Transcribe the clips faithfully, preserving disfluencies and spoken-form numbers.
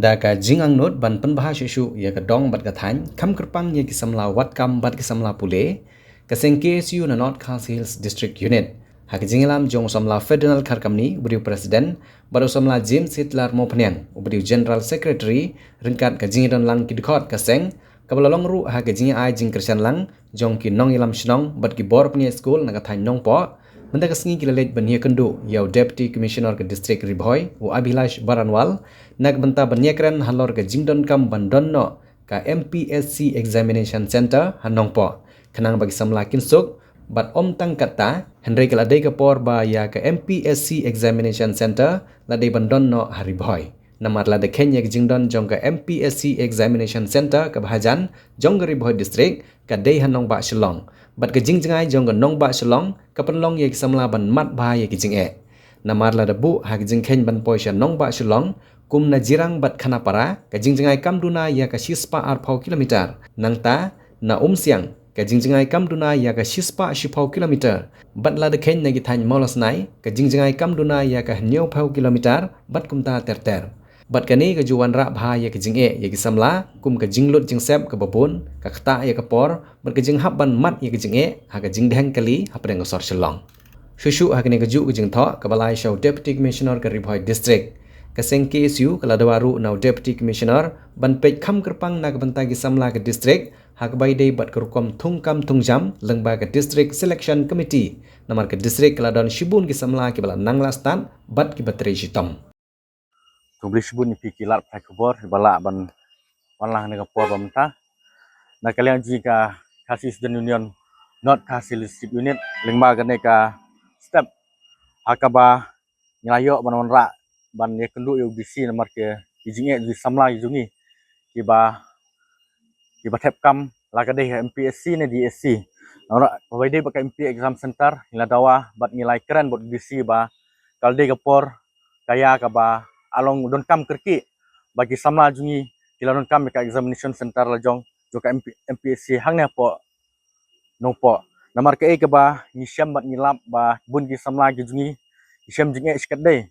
Da ka jingangnud ban pynbha shuh shuh ïa ka dong bad ka thaiñ, kham kyrpang ïa ki samla wad kam bad ki samla pule, ka seng K S U na North Khasi Hills District Unit, ha ka jingïalam jong u samla Ferdinand Kharkamni, uba dei u President, bad u samla James Hitler Mawphniang, uba dei u General Secretary, ryngkat ka jingïadon lang ki dkhot ka seng, kaba la long ruh ha ka jingïa-ai jingkyrshan lang jong ki nongïalam shnong bad ki bor pynïaid skul na ka thaiñ Nongpoh. Mynta ka sngi ki la leit ban ïakynduh ïa u Deputy Commissioner ka District Ri Bhoi, u Abhilash Baranwal, na ka bynta ban ïakren halor ka jingdonkam ban don noh ka M P S C Examination Center ha Nongpoh, khnang ba ki samla kin suk. Bad ym tang katta, hynrei ka la dei ka por ba ïa ka M P S C Examination Center la dei ban don noh ha Ri Bhoi. Namar lada kheiñ ïa ka jingdon jong ka M P S C Examination Center kaba hajan jong ka Ri Bhoi District, ka dei ha nongbah Shillong. Bad ka jingjngai jong ka nongbah Shillong ka pynlong ïa ki samla ban mad bha ïa ki jingeh. Namar lada buh ha ka jingkheiñ ban poi sha nongbah Shillong, kum na Jirang bad Khanapara, ka jingjngai kam duna ïa ka shispah arphew kilometer. Nangta, na Umsiang, ka jingjngai kam duna ïa ka shispah shiphew kilometer. Bad lada kheiñ na ki thaiñ Mawlasnai, ka jingjngai kam duna ïa ka hynñiewphew kilometer, bad kumta ter ter. Bad kane ka ju wanrah bha ïa ka jingeh ïa ki samla, kum ka jinglut jingsep kaba bun, ka ktah ïa ka por, bad ka jinghap ban mad ïa ka jingeh ha ka jingdheng kali hapdeng ka sor Shillong. Shuh shuh ha kane kajuh ka jingthoh kaba la ai sha u Deputy Commissioner ka Ri Bhoi District, ka seng K S U ka la dawa ruh na u Deputy Commissioner ban peit kham kyrpang na ka bynta ki samla ka district, ha kaba ïadei bad ka rukom thungkam thungjam lyngba ka District Selection Committee. Namar ka district ka la don shibun ki samla kiba la nang la stad bad kiba trei shitom. Khublei shibun ïa phi ki lad pathai khubor ba lah ban wan lang ha kane ka por ba mynta. Na ka liang jong ka Khasi Student Union North Khasi Hills District Unit, lyngba kane ka step ha kaba ngi la ïoh ban wanrah ban ïakynduh ïa u D C namar ki jingeh jong ki samla jong ngi kiba kiba thep kam, la ka dei ha M P S C ne D S C. Namar ba dei ba ka M P exam center, ngi la dawa bad ngi la ïakren bad u D C ba ka la dei ka por ka ïa kaba la long donkam kyrkieh ba ki samla jong ngi ki la donkam ïa ka examination center la jong jong ka M P, M P S C hangne hapoh Nongpoh. Namar kaei kaba ngi shem bad ngi lap ba bun ki samla ki jong ngi ki shem jingeh shikatdei.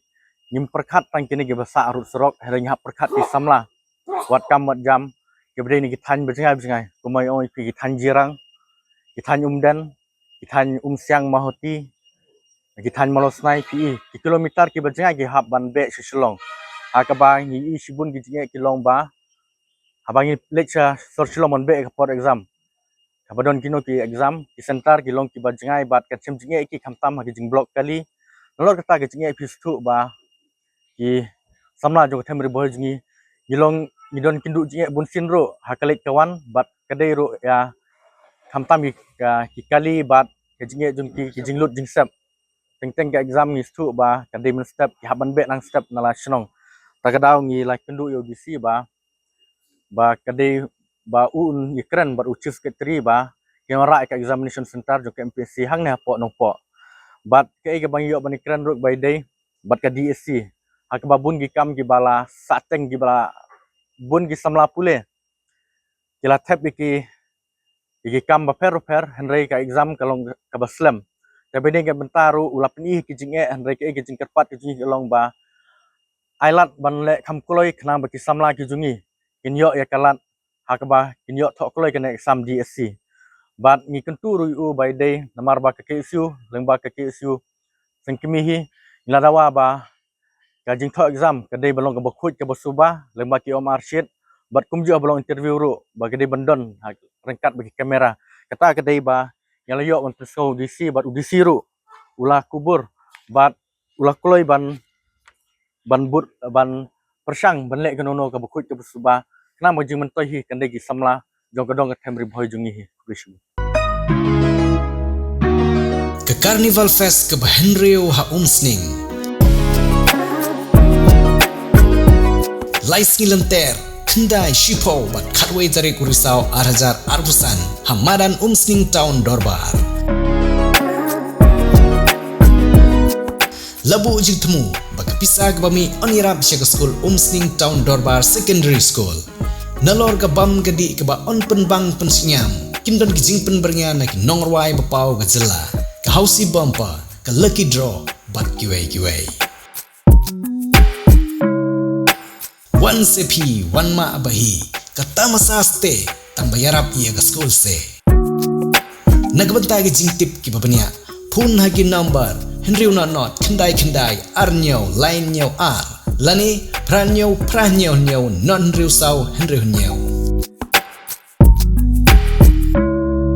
Ngim pyrkhat tang kine kiba sah harud surok, hynrei ngi hap pyrkhat ki samla wad kam wad jam kiba dei na ki thaiñ ba jngai ba jngai, kumba ong ïa phi ki thaiñ Jirang, ki thaiñ Umden, ki thaiñ Umsiang Mawhati, ki thaiñ Mawlasnai, phi i ki kilometer kiba jngai ki hap ban beh sha Shillong. Ha kaba ngi i shibun ki jingeh ki long ba haba ngi leit sha sor Shillong ban beh ka por exam, haba don kino ki exam, ki center ki long kiba jngai bad ka shem jingeh ki khamtam ha ki jingblock kali. Nalor kata ka jingeh phi sngewthuh ba ki samla jong ka them Ri Bhoi jong ngi, ngi long ngi donkynduh jingeh bunsien ruh ha ka leit ka wan bad ka dei ruh ïa khamtam ki, ka, ki kali bad ka jingeh jong ki, ki jinglut jingsep. Teng teng ka exam ngi sngewthuh ba ka dei mynstep, ki hap ban beh nangstep na la shnong. Ta ka daw ngi la kynduh ïa u D C ba ba ka dei ba un ïakren bad u Chief Secretary ba kin wanrah ïa ka examination center jong ka M P S C hangne hapoh Nongpoh. Bad kaei kaba ngi ïoh ban ïakren ruh ba dei bad ka D S C ha kaba bun ki kam kiba la sah teng kiba la bun ki samla pule ki la thep ïa ki ïa ki kam bapher bapher, hynrei ka exam ka long kaba slem. Te ba dei ka bynta ruh u la pyni ki jingeh, hynrei kaei ka jingkyrpad ka jong ngi ka long ba ai lad ban leh kham kloi khnang ba ki samla ki jong ngi kin ïoh ïa ka lad ha kaba kin ïoh thoh kloi kane exam D S C. Bad ngi kyntu ruh ïa u ba dei namar ba ka K S U, lyngba ka K S U Seng Kmie hi, ngi la dawa ba ka jingthoh exam ka dei ban long kaba khuid kaba suba lyngba ki O M R sheet, bad kumjuh ba long interview ruh ba ka dei ban don ha ryngkat bad ki kamera. Kata ka dei ba ngi la ïoh ban pynsngew u D C bad u D C ruh u la kubur bad u la kloi ban ban bud ban pyrshang ban leh kano kano kaba khuid kaba suba. Khnang ba jingmyntoi hi kan dei ki samla jong ka dong ka them Ri Bhoi jong ngi hi. Khublei shibun. Ka Carnival Fest kaba hynriew ha Umsning. Lai sngi lynter, khyndai, shiphew bad khatwei tarik u Risaw ar hajar arphew san ha madan Umsning Town Dorbar. La buh jingthmu ba ka pisa kaba mih yn ïarap sha ka skul Umsning Town Dorbar Secondary School. Nalor ka bam ka dih kaba yn pynbang pynshngaiñ, kin don ki jingpynbyrngia na ki nongrwai ba paw ka jylla, ka Housie Bumper, ka Lucky Draw bad kiwei kiwei. Wan se phi, wan mah ba hi. Ka tamasa ste, tang ba ïarap ïa ka skul se. Na ka bynta ki jingtip kiba bniah, phone ha ki number hynriew nod nod khyndai khyndai ar hynñiew lai hynñiew ar lane phra hynñiew phra hynñiew hynñiew nod hynriew saw hynriew hynñiew.